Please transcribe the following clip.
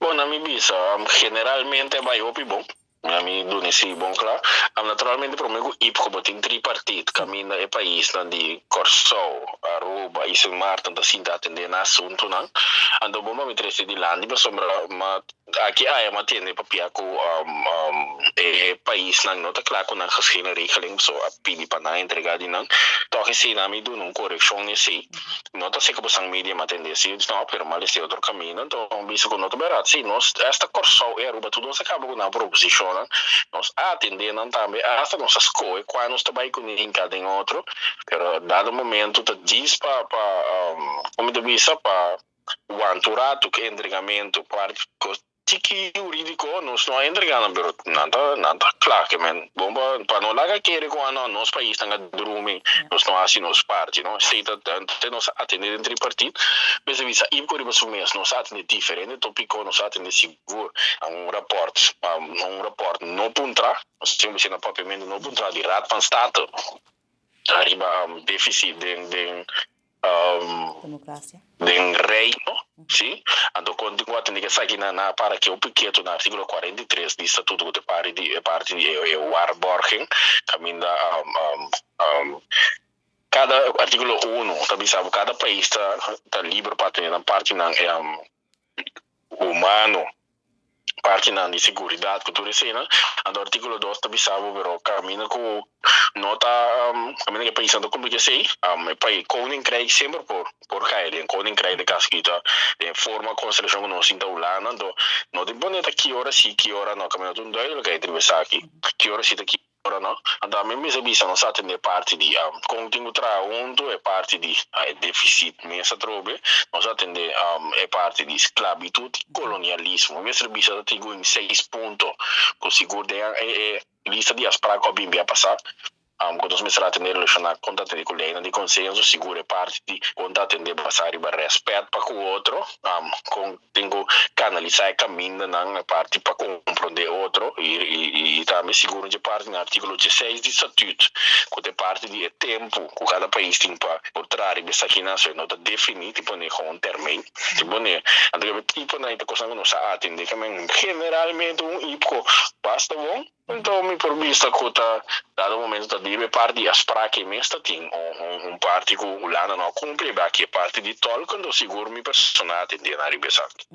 Bon, na mi bisa, generalmente a bai hopi bon. Na mi duna esei bon kla. Naturalmente promé ku IPKO bo tin tripartit kaminda e paisnan di Kòrsou, Aruba i Sint Maarten ta sinta atendé na asuntunan. Anto bon pa mi trese dilanti pasobra ma aki aya mi a tende papia ku e paisnan no ta kla ku nan geschillenregeling so a pidi pa nan entregá di nan. Tòg esei nan mi duna un korekshon esei. No ta seka bosan media ma tende si no, pero mal esei otro camino, enton bisa cu no ta berdad. Si, nos hasta Corsou y Aruba tur nos a caba cu nan proposicionnan, nos a atende nan tambe, hasta nos a scohe cua nos ta bay cu hinca den otro, pero dado momento ta djis pa pa como ta bisa pa wanta un rato cu e entregamento parti Tiki hurídiko nos no a entregá nan, pero nan ta nan ta kla ke men bon pa pa no laga kere ku ano nos paisnan a drumi, nos no hasi nos parti no. Esei ta te nos a atendé den tripartit. Mester bisa IPCO riba su mes nos a atendé diferente topiko, nos a atendé sigur un rapòrt un rapòrt no puntrá, nos tin bisa na papiamentu no puntrá di Raad van State riba defisit den den den Reino, si, anto kon tin ku atende ku esaki nan a para ke hopi ketu na artíkulo 43 di statuto ku ta pari di e parti di e waarborging kaminda kada artíkulo uno ta bisa ku kada pais ta ta liber pa atende nan partinan humano, partinan di seguridat ku tur eseinan. Anto artíkulo dos ta bisa bo pero kaminda ku no ta kaminda ku e paisnan ta kumpli ku esei, e pais koninkrijk semper por por kai den koninkrijk de kas kita den forma konstelashon ku nos tin ta Hulanda anto no tin pone ta ki ora si ki ora no kaminda ta un duidelijkheid riba esaki ki ora si ta ki Ora no, anto ami mester bisa nos a atende parti di kon tin ku traha huntu, e parti di e defisit mes atrobe, nos a atende e parti di sklabitut i kolonialismo. Mi mester bisa ta tin ku in seis punto ku sigur den e lista di afsprak ku a bin bia pasá ku nos mester atende relashoná kon ta atende ku leinan di konsenso, sigur e parti di kon ta atende basá riba rèspèt pa ku otro, kon Tin ku kanalisá e kamindanan parti pa komprondé otro i tambe sigur dje parti na artíkulo dieseis di Statüt ku ta e parti di e tempu ku kada pais tin pa por traha riba esakinan so e no ta definí tin pone kon termijn tin pone anto e tiponan i ta kosnan ku nos a atendé kamen generalmente un IPCO basta bon. Anto mi por bisa ku ta dado momento ta riba e parti di afsprak ei mes ta tin un parti ku Hulanda no a kumpli, e baki e parti di tolk, anto sigur mi persona a atendé nan riba esaki.